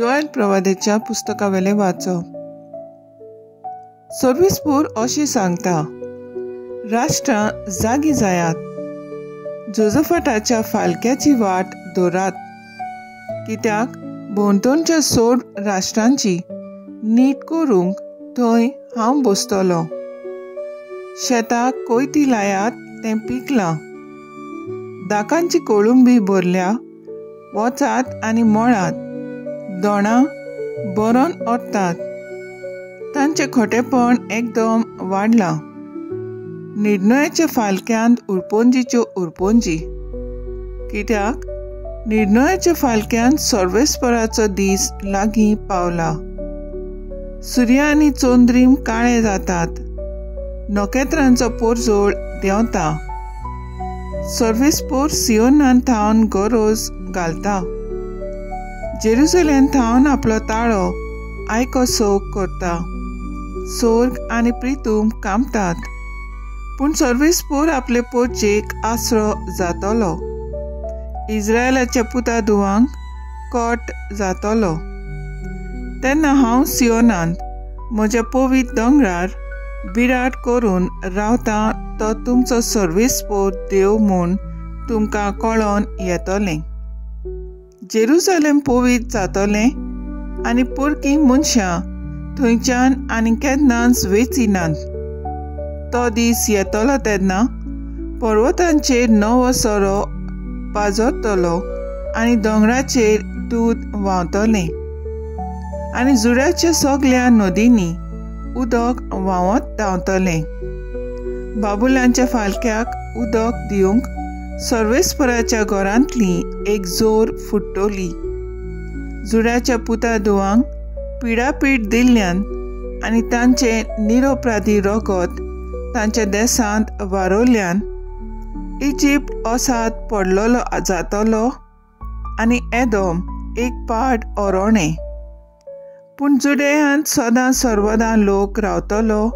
Joel प्रवादेच्या पुस्तकावेलें वाचप. सर्वेस्पोर अशें सांगता, राष्ट्रां जागी जायात, जोजफाटाच्या फालक्याची वाट दवरात, कित्याक भोंवतणच्या सोड राष्ट्रांची नीट करूंक थंय हांव बसतलो. शेताक कोयती लायात तें पिकलां, दाकांची कोळुंबी भरल्या, वचात आनी मळात, दोणां बरोन ओत्तात, तांचें खोटेपण एकदम वाडलां. निर्णयाच्या फालक्यांत उरपोंजीच्यो उरपोंजी, कित्याक निर्णयाच्या फालक्यांत सर्वेस्पराचो दीस लागीं पावला. सुर्या आनी चंद्रीम काळे जातात, नखेत्रांचो पोरजोळ देंवता, सर्वेस्पोर सियोनान थावन गरोज घालता, जेरुसलेम थावन आपलो ताळो आयकोसो करता. सोर्ग आनी प्रितूम कामतात, पूण सर्वेस्पोर आपले पोरचेक आसरो जातलो, इस्रायलाच्या पुता धुवांक कोट जातलो. तेन्ना हांव सियोनांत म्हज्या पवित्र दोंगरार बिराड करून रावता, तो तुमचो सर्वेस्पोर देव म्हूण तुमकां कळोन येतलें. जेरुसलेम पवित्र जातलें आनी परकी मनशां थंयच्यान आनी केन्नाच वेचिनात. तो दीस येतलो तेन्ना पर्वतांचेर नवो सोरो पाजरतलो आनी दोंगराचेर दूद व्हांवतलें आनी जुळ्याच्या सगल्या नदींनी उदक व्हांवत धांवतलें. बाबुलांच्या फालक्याक उदक दिवंक सर्वेस्पराच्या घरांतली एक जोर फुट्टली. जुळ्याच्या पुता धुवांक पिडापीड दिल्ल्यान आनी तांचें निरपराधी रगत तांच्या देशांत वारवल्यान इजिप्त असात पडलेलो जातलो आनी एदोम एक पाट ओरोणें. पूण जुडेयांत सदां सर्वदां लोक रावतलो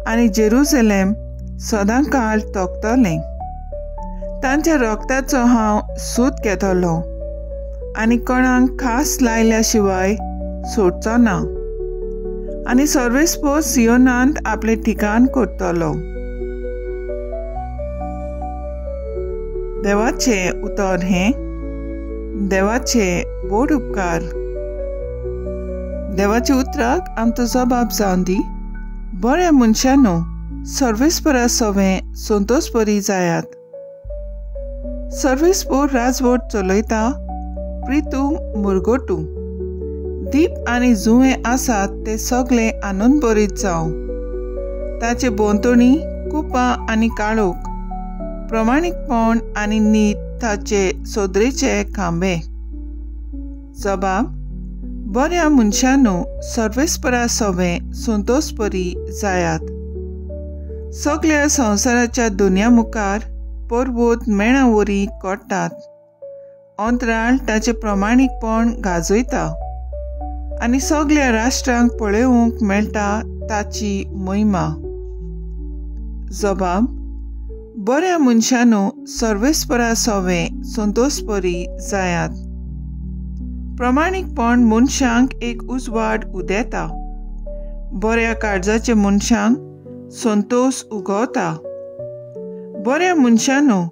आनी जेरुसलेम सदां काळ तोखतलें. तांच्या रगताचो हांव सूत घेतलो आनी कोणाक खास लायल्या शिवाय सोडचो ना, आनी सर्वेस्पोर सियोनांत आपलें ठिकाण करतलो. देवाचें उतर हें. देवाचे बोड उपकार. देवाच्या उतराक आमचो जबाब जावन दी. बऱ्या मनशानो, सर्वेस्परा सवें संतोषबरी जायात. सर्वेस्पोर राजवट चलयता, प्रितूम मुरगोटू. दीप आनी जुंवे आसात ते सगळे आनंदभरीत जावं. ताचे भोंवतणी कुपां आनी काळोख, प्रमाणीकपण आनी नीत ताचे सोदरेचे खांबे. जबाब, बऱ्या मनशानो, सर्वेस्परा सवें संतोषबरी जायात. सगल्या संवसाराच्या दुनिया मुखार पर्वत मेणा वरी कोट्टात, अंतराळ ताचें प्रमाणीकपण गाजयता आनी सगल्या राष्ट्रांक पळोवंक मेळटा ताची महिमा. जबाब, बऱ्या मनशानो, सर्वेस्परा सवें संतोषबरी जायात. प्रमाणीकपण मनशांक एक उजवाड उदेता, बऱ्या काळजाच्या मनशांक संतोष उगवता. बऱ्या मनशानो,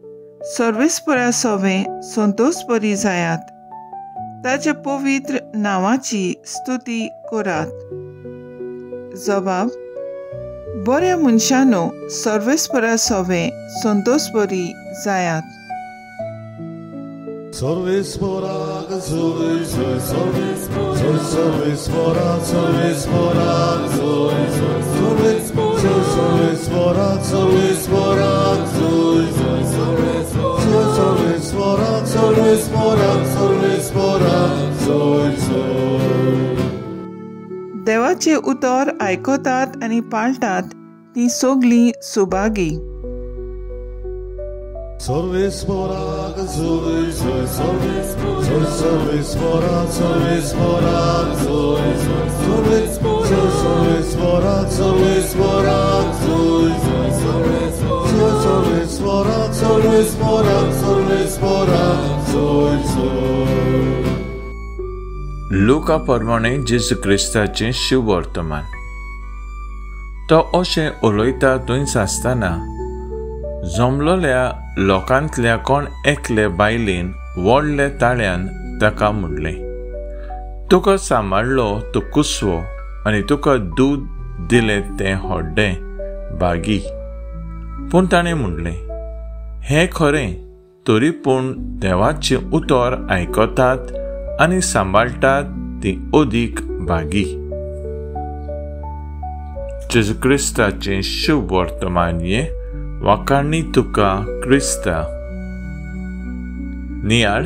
सर्वेस्परा सवें संतोषबरी जायात. ताच्या पवित्र नांवाची स्तुती करात. जबाब, बऱ्या मनशानो, सर्वेस्परा सवें संतोषबरी जायात. सर्वेस्पराक जोय जोय, सर्वेस्पराक सर्वेस्पराक जोय जोय, सर्वेस्पराक सर्वेस्पराक जोय जोय, सर्वेस्पराक सर्वेस्पराक सर्वेस्पराक जोय जोय. देवाचें उतर आयकतात आनी पाळटात ती सगळीं सुभागी. सर्वेस्पराक जोय जोय, सर्वेस्पराक सर्वेस्पराक जोय जोय, सर्वेस्पराक सर्वेस्पराक जोय जोय, सर्वेस्पराक सर्वेस्पराक सर्वेस्पराक जोय जोय. लुका प्रमाणे जेजू क्रिस्ताचें शुभवर्तमान. तो अशें उलयता थंयच आसतना जमलोल्या लोकांतल्या कोण एकले बायलेन व्हडले ताळ्यान ताका म्हणलें, तुका सांबाळ्ळो तो कुसवो आनी तुका दूद दिलें तें हड्डें बागी. पूण ताणें म्हणलें, हें खरें, तरी पूण देवाचें उतर आयकतात आनी सांबाळटात ती अदीक बागी. जेजू क्रिस्ताचें शुभ वर्तमान हें. वाखाणी तुका क्रिस्ता. नियाळ.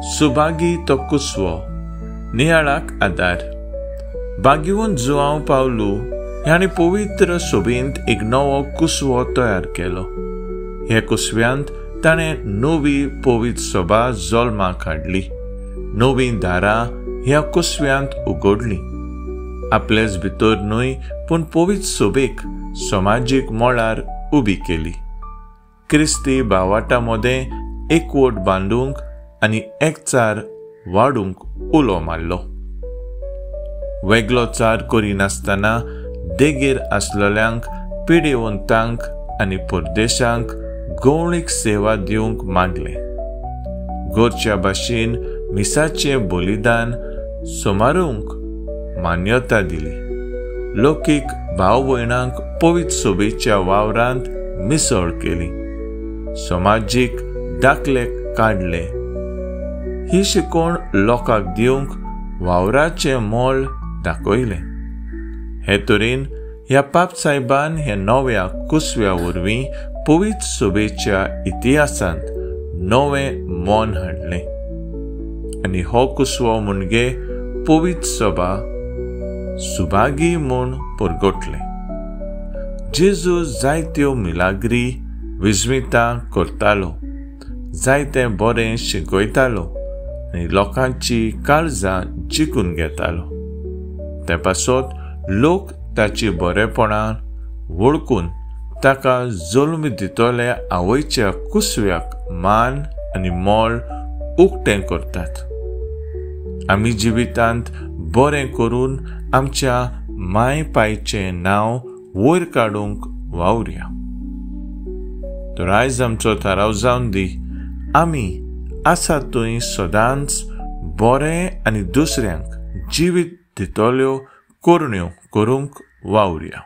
सुभागी तो कुसवो. नियाळाक आदार. बागीवन जुआंव पावलू ह्याणी पवित्र सोबींत एक नवो कुसवो तयार केलो. ह्या कुसव्यांत ताणें नवी पवित्र सभा जल्माक हाडली. नवीं दारां ह्या कुसव्यांत उगडलीं. आपलेच भितर न्हय पूण पवित्र सोबेक समाजीक मळार उबी केली. क्रिस्ती भावाटा मदें एकवट बांदूंक आनी एकचार वाडूंक उलो मारलो. वेगळो चार करिनासतना देगेर आसलेल्यांक, पिडेवंतांक आनी परदेशांक गवळीक सेवा दिवंक मागलें. गोरच्या भाशेन मिसाचें बलिदान सुमारूंक मान्यता दिली. लोकीक भाव भयणांक पवित्र सोबेच्या वावरांत मिसळ केली. समाजीक दाखले काडले. ही शिकवण लोकांक दिवंक वावराचें मोल दाखयलें. हे तरेन ह्या पापसाहेबान ह्या नव्या कुसव्या वरवीं पवित्र सोबेच्या इतिहासांत नवें मन हाडलें आनी हो कुसवो म्हणजे पवित्र सभा सुभागी म्हूण परगटलें. जेजू जायत्यो मिलाग्री विस्मितां करतालो, जायतें बरें शिकयतालो आनी लोकांची काळजां जिखून घेतालो. ते पासत लोक ताची बरेपणान वळखून ताका जल्म दितले आवयच्या कुसव्याक मान आनी मोल उक्तें करतात. आमी जिवितांत बरें करून आमच्या माय पायचें नांव वयर काडूंक वावरया. तर आयज आमचो थाराव जावन दी, आमी आसा थंय सदांच बरें आनी दुसऱ्यांक जिवीत दितल्यो करण्यो करूंक वावरया.